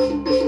Thank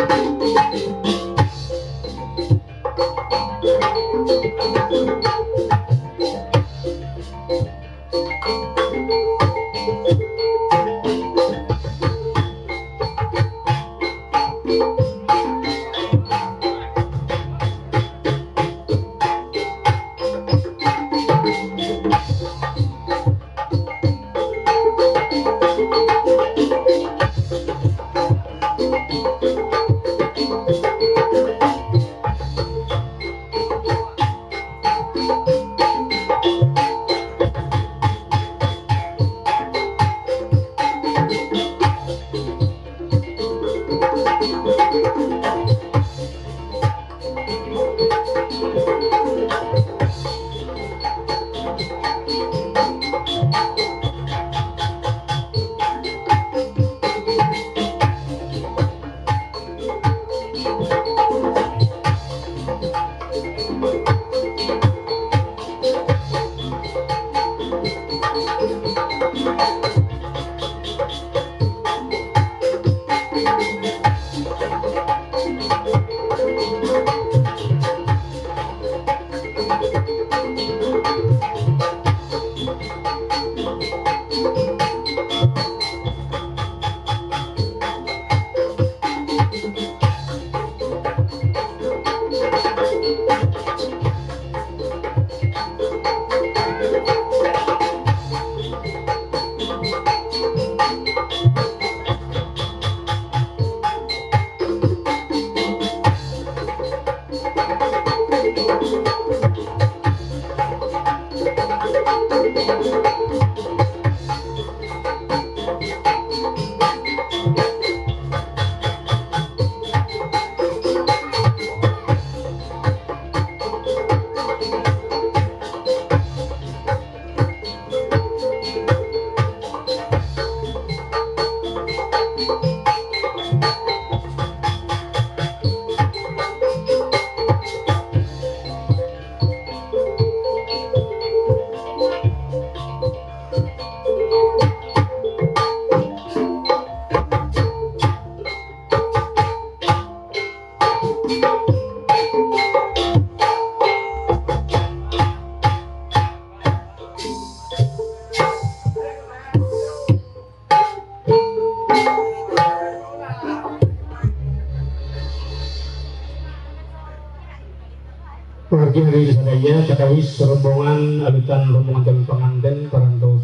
Pergi hari sadaya katawis rombongan alutan rombongan calon pengantin parantos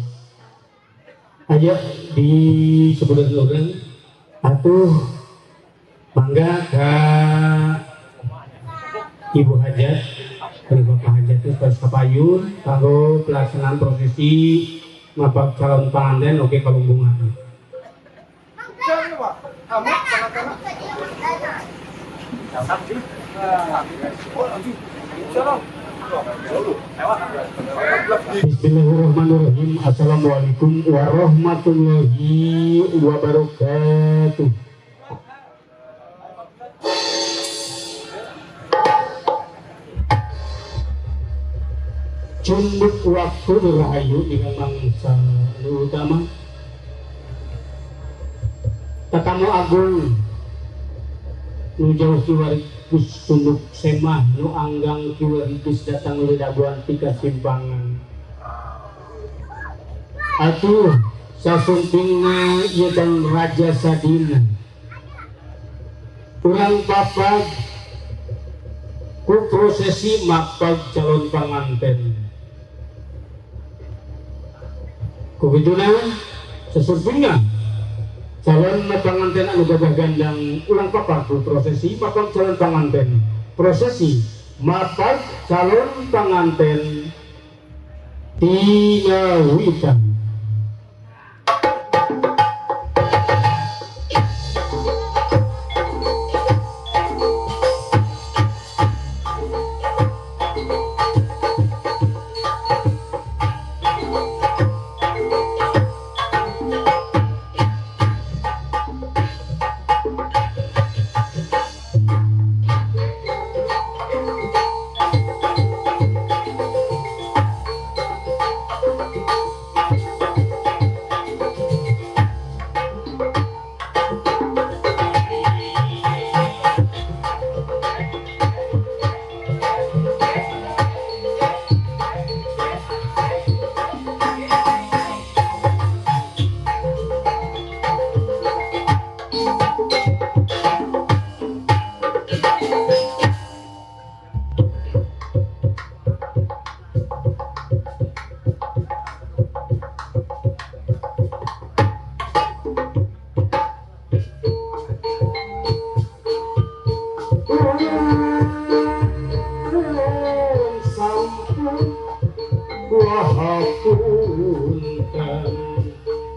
aya di sebelah urang atuh mangga ka Ibu Hajat dari Bapak Hajat itu pas kapayun kanggo pelaksanaan prosesi mapag calon pengantin oke kalumbungan. Bismillahirrahmanirrahim. Assalamualaikum warahmatullahi wabarakatuh. Cunduk waktu rahayu dengan mangsa utama tetamu agung nu jauh kiwari geus tunduk semah nu anggang kiwari geus datang ledaguan tika simpangan atuh sasumpingna ieu dan raja sadina urang papag ku prosesi mapag calon panganten ku kituna sasumpingna calon panganten anu gagah gandang ulang papag ku prosesi mapag calon panganten prosesi mapag calon panganten tingawitan.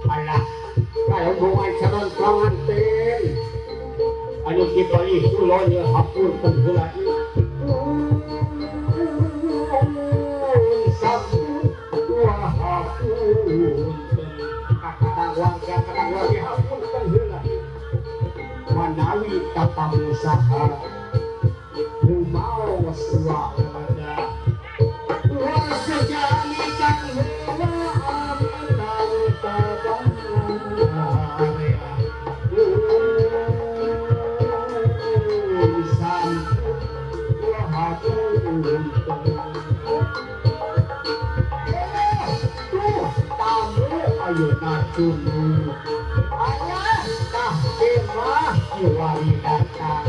Alah, kalumbungan calon panganten anu dipalih kula nya hapunten heula sampun hapunten kakak warga hapunten heula manawi tatamu saha rumaos wa pada ayah tah kemah kiwari datang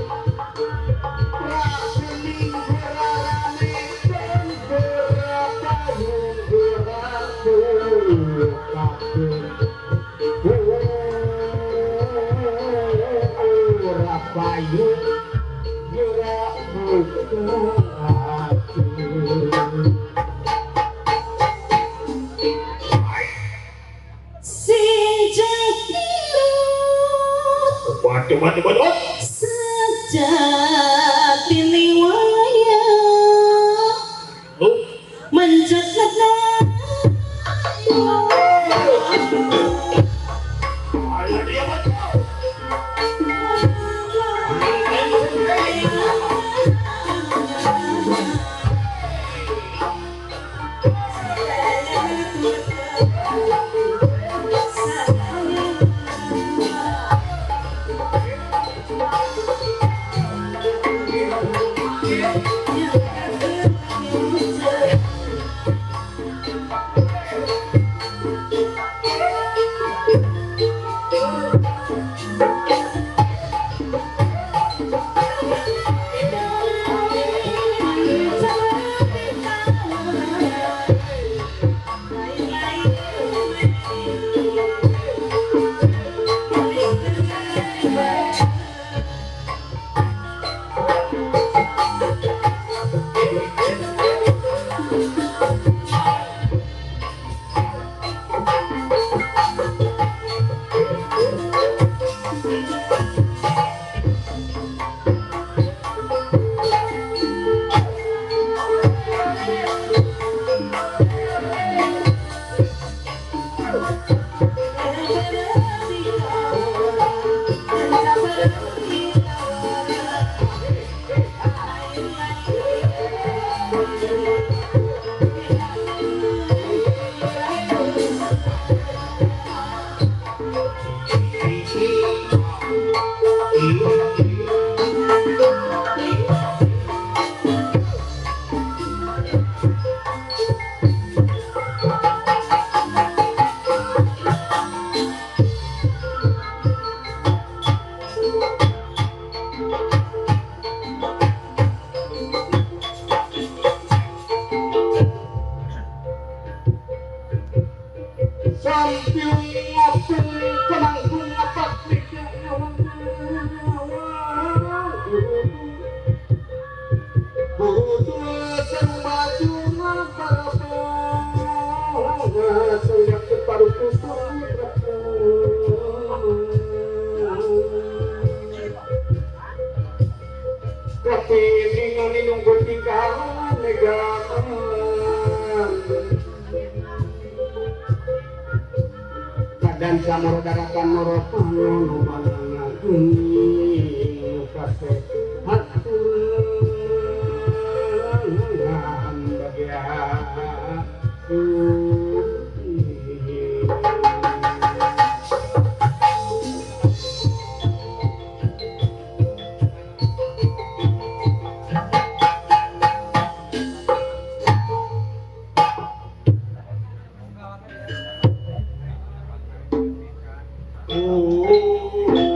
rasening gerarame dan gerapayung geraku gerapayung geraku. Waduh, sejatine wayah menjelat. Dan samoro darakan moro panono manangagung kasih haturan bagian Oh.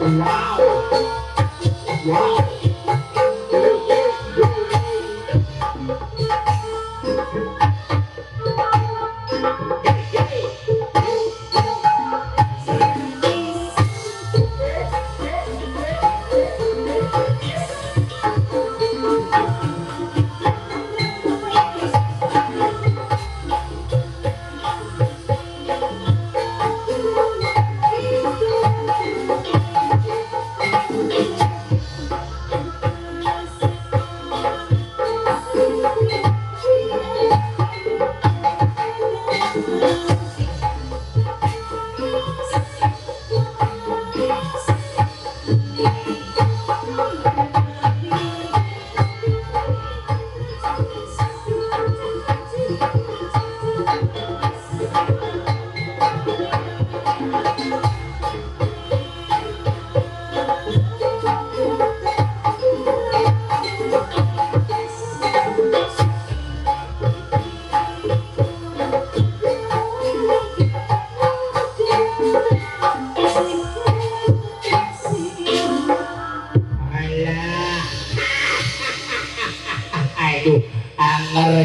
Wow. Wow.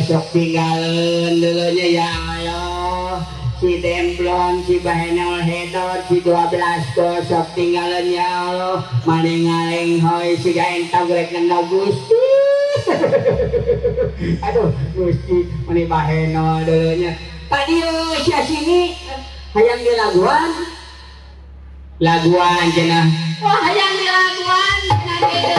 Sok tinggalin dulunya ya Allah, si Demplon, si Bahenol Hedot, si 12 ko sok tinggalin ya Allah, maning ngaling hoi si gaentog rek nendog Gusti. Aduh Gusti mani Bahenol dulunya tadi sia sini hayang dilaguan laguan cenah, wah hayang dilaguan cenah gitu.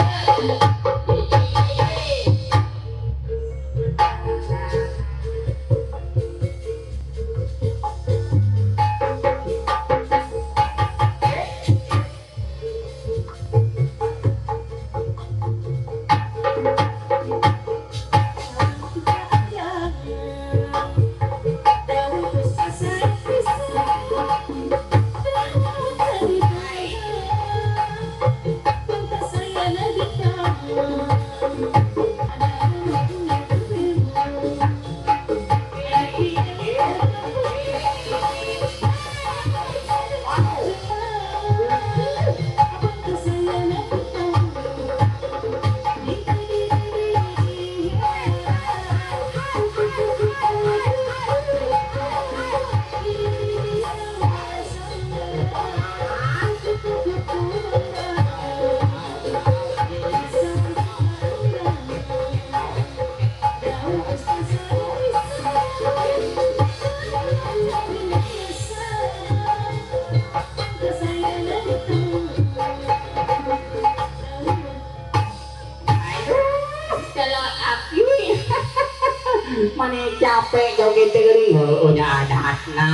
Mane capek joget teh geuning heueuh nya adatna.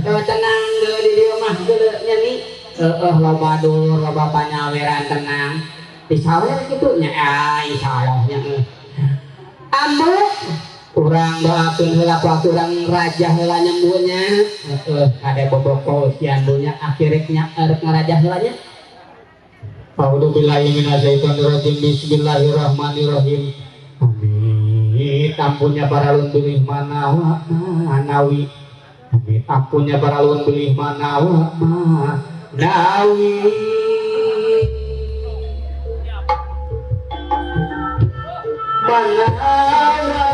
Tenang deui di dieu mah geuleuh nya ni. Heueuh loba dulur loba panyaweran tenang. Disawer kitu nya insyaallah nya. Ambu urang doakeun heula ku urang rajah heula nyembuhnya. Heueuh kade boboko usian dunya akhirnya erek ngarajah heula nya. A'udzubillahi minasyaitonirrajim. Bismillahirrahmanirrahim. Amin. Ampunnya para lun bilih manawa manawi. Amin. Ampunnya para lun bilih manawa manawi. Manawa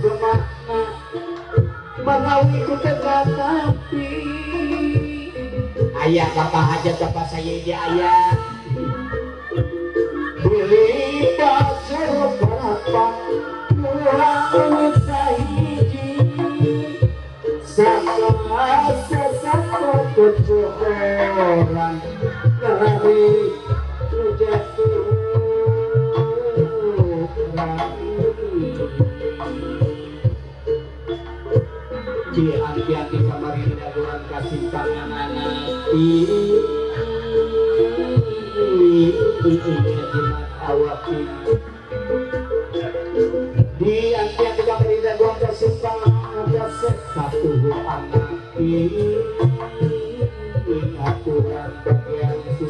bermakna manawi ku tetapi. Ayah bapak hajat bapak saya dia ayah. Beli pasar berapa kurang sahiji sama sesama kecoran dari jatuh di anti-anti kamarin daguran kasih tangan anak jimat awaki di anti-anti kamarin daguran kasih tangan satu anak aturan bagian suci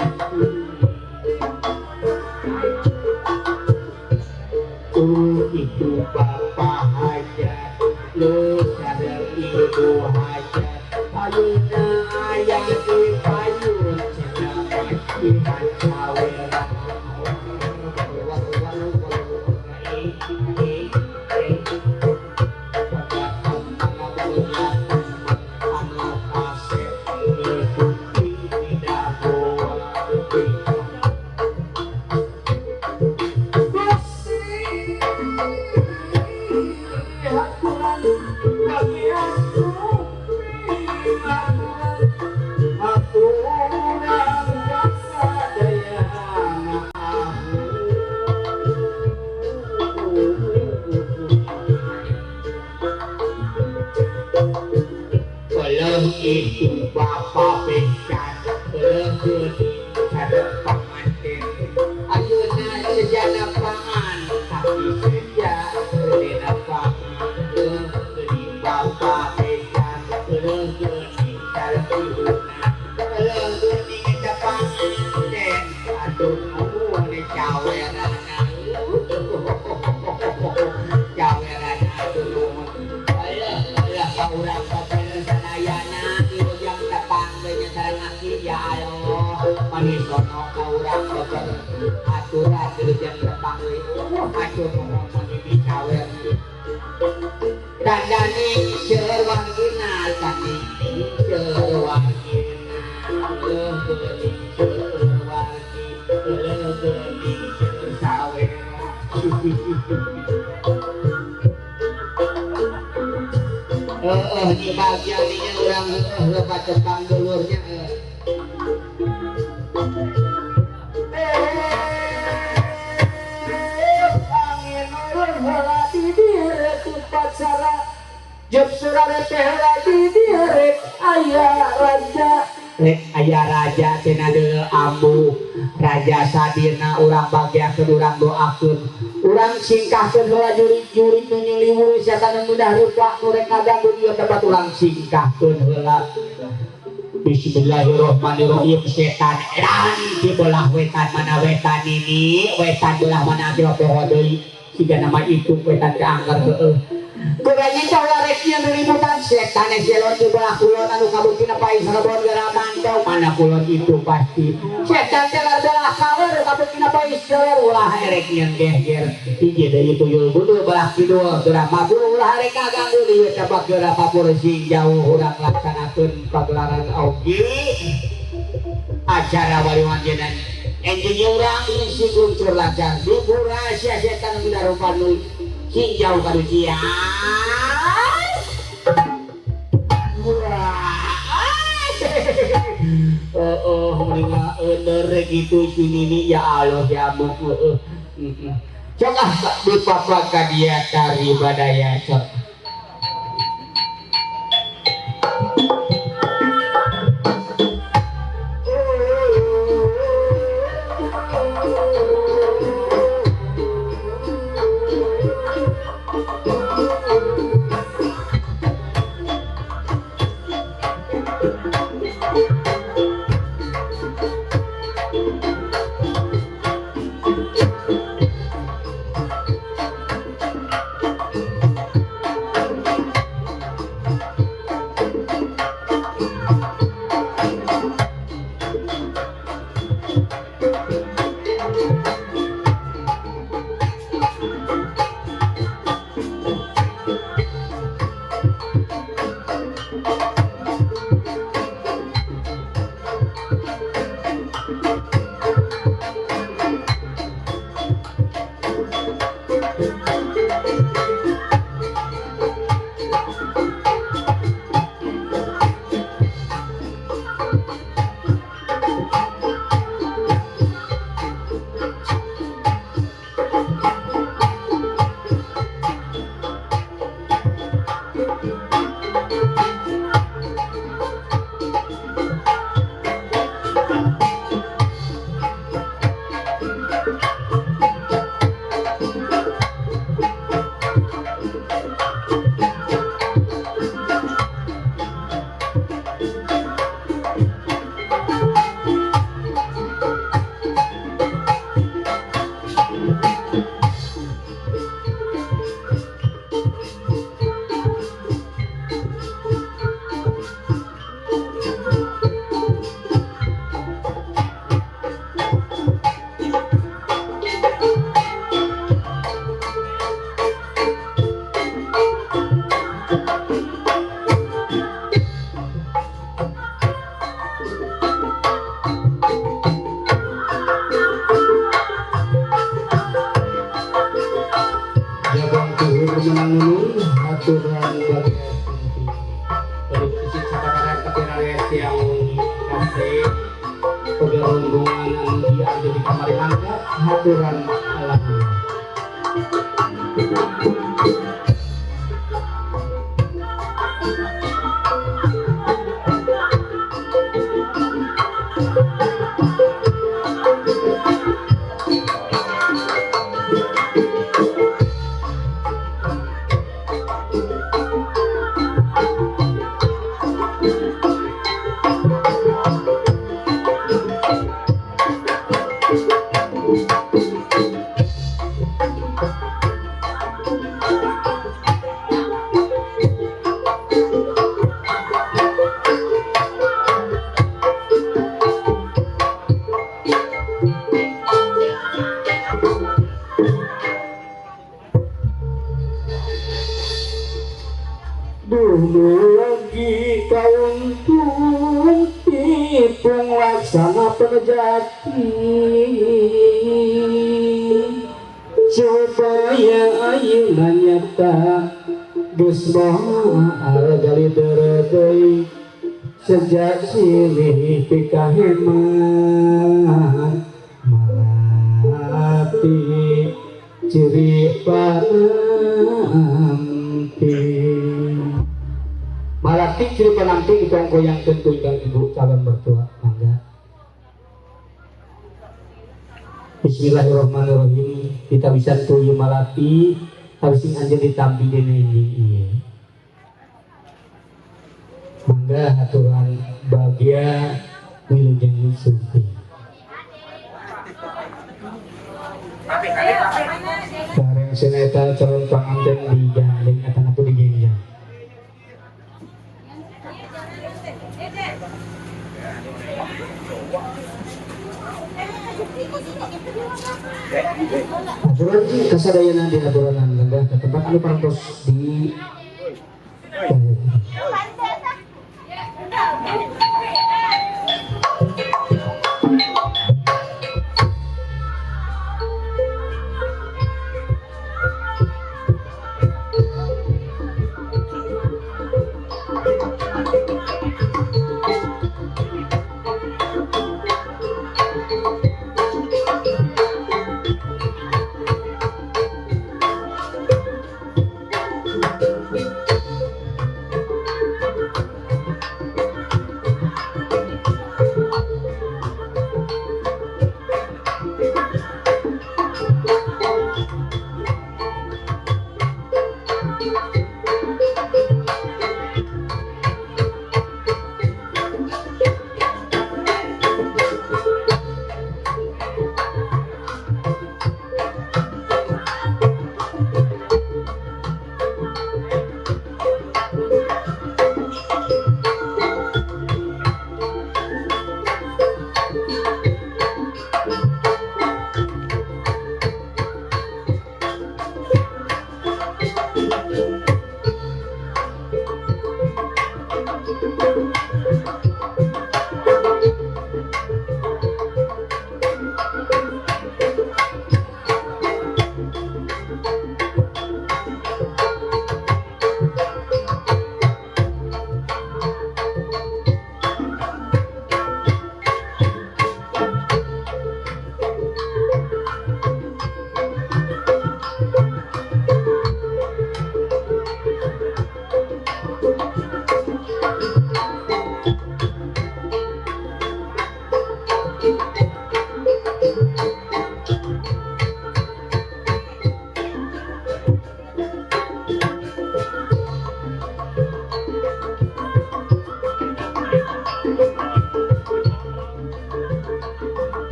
itu bapak hajat lu sadar ibu hajat payuna ayah di payun cenah Ya Allah manis sono ka urang beber aturan wilujeng tepang deui acuh ngomong di sawer dandani seueur wargina tadi seueur wargina leuh geuning seueur wargi leuh geuning seueur sawer. Di bagian ini orang lepat tentang dulurnya. Angin nurun heula di dieu upacara jeung surare teh heula di dieu rek aya raja. Rek aya raja cenah deuleu ambu raja sadina urang bagiakeun urang doakeun urang singkahkeun heula juri-juri nu nyuliwuri setan mudah rupa nu rek ngaganggu dieu tempat urang singkahkeun heula. Bismillahirrahmanirrahim setan edan di belah wetan mana wetan ini wetan belah mana kira poho deui siga nama itu wetan ke angker heueuh. Kurangnya cowok reknya ributan setan eselon di belah kulon anu kabuktina pais rebon gara mantau mana kulon itu pasti setan telar belah kaler kabuktina pais jeler ulah erek nyen geger hiji deui tuyul gundul belah kidul geura mabur ulah erek kaganggu dieu tabak geura mabur sing jauh urang laksanakeun pagelaran oge acara waliwan jenan enjing urang sing luncur lancar dibura sia setan mudarupan nu sing jauh kaducian. Mendingan eueur gitu si Nini ya Allah ya amuk heueuh. Sok ah dipapa ka dia tari badaya sok. Kampung Laksana Penejati supaya ayeuna nyata geus moal galider deui sejak silih pikaheman malati ciri panampi malati ciri panampi ditongkoyangkeun ku ingkang ibu calon mertua mangga. Bismillahirrahmanirrahim. Kita bisa tuyu malati harus sing anjeun ditampi dene ieu. Mangga aturan bagia wilujeng sumping. Bareng sineta calon panganten digandeng atanapi digenjang. Aturan kasadayana di aturanan lenggah ke tempat anu parantos di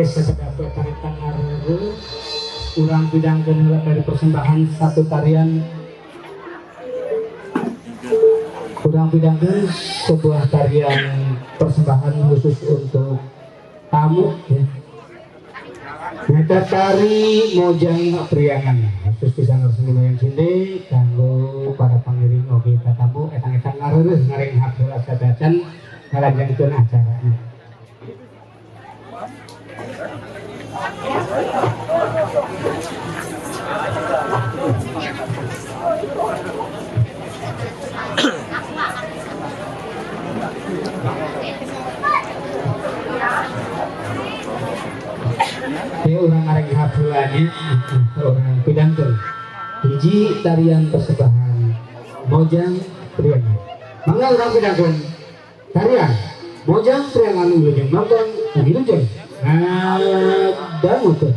Oke, sekedap carita ngareureuh urang pidangkeun heula dari persembahan satu tarian. Urang pidangkeun sebuah tarian persembahan khusus untuk tamu ya. Nyata tari Mojang Priangan khusus di Sanggar Seni Wayang Sinde kanggo para pangiring oge tatamu etang-etang ngareureuh ngarenghap heula sadacan ngalanjangkeun acarana. Ini orang ngarenghap heula nya, orang pidangkeun hiji tarian persembahan Mojang Priangan. Mangga urang pidangkeun tarian Mojang Priangan wilujeng nonton wilujeng ngadangukeun.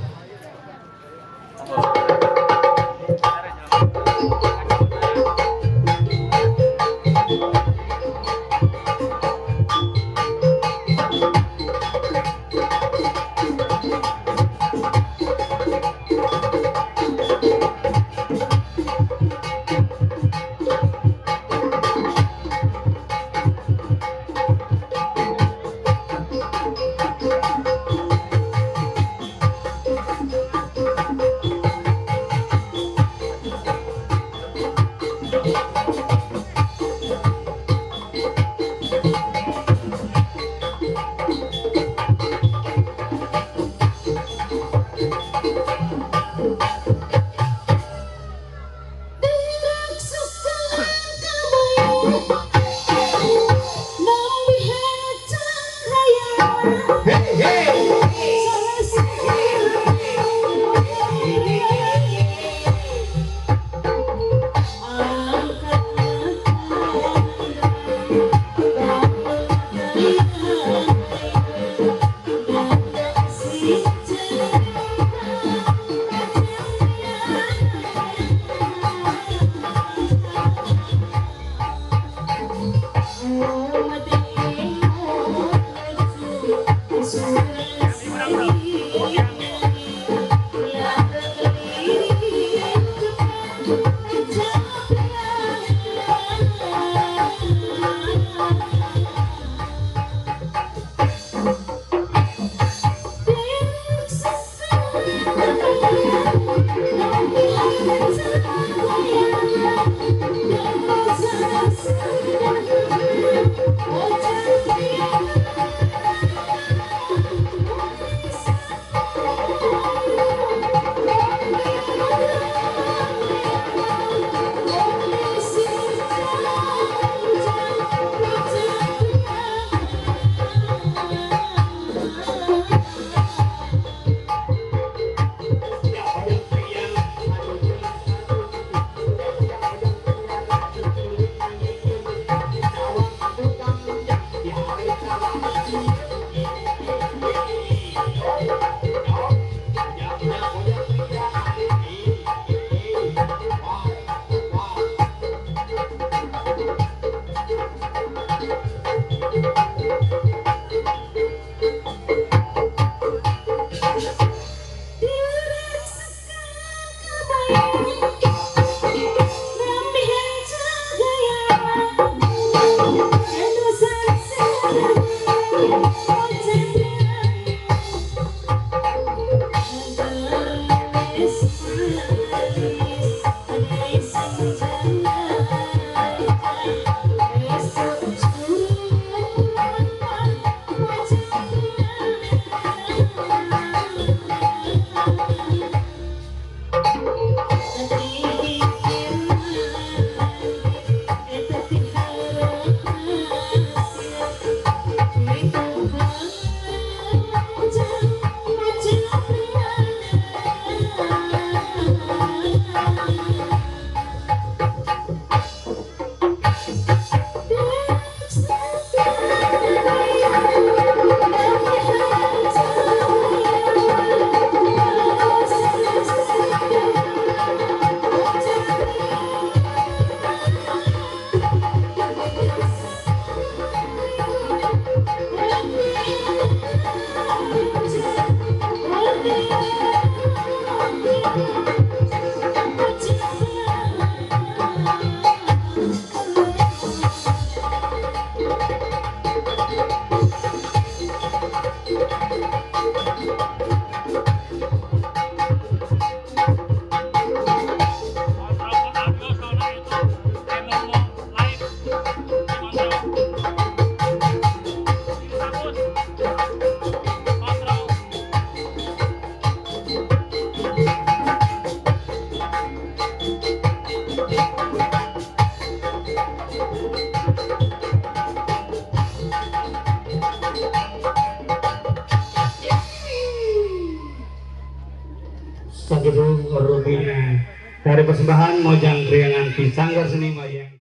Sakitu rupina dari persembahan Mojang Priangan Sanggar Seni Wayang.